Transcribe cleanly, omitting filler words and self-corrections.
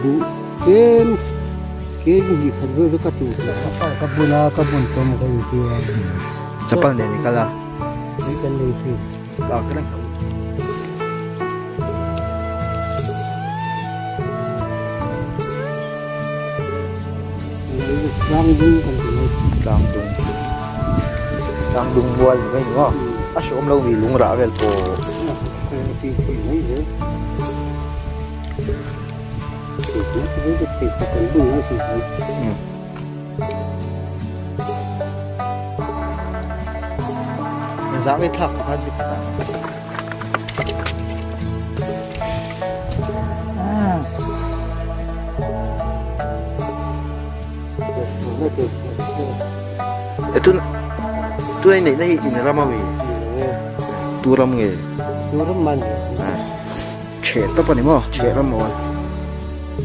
Buh tlem tlem hi khat vel chu ka tu chapal ka bun a ka bun tawm ka inti a. Chapal nen i kal a. Tui kan nei thin. Ka ka reng. Tlang dung kan ti mai. Tlang dung. Tlang dung mual ni mai ni maw? A hreawm lo mi lung rah vel pawh. Ti thei mai zel. Zang i thlak khan mi khat ah. E tun tun ai neih na hi in ram a mi? Tu ram nge? Tu ram man. Chhe tawp a ni maw? Chhe ram maw?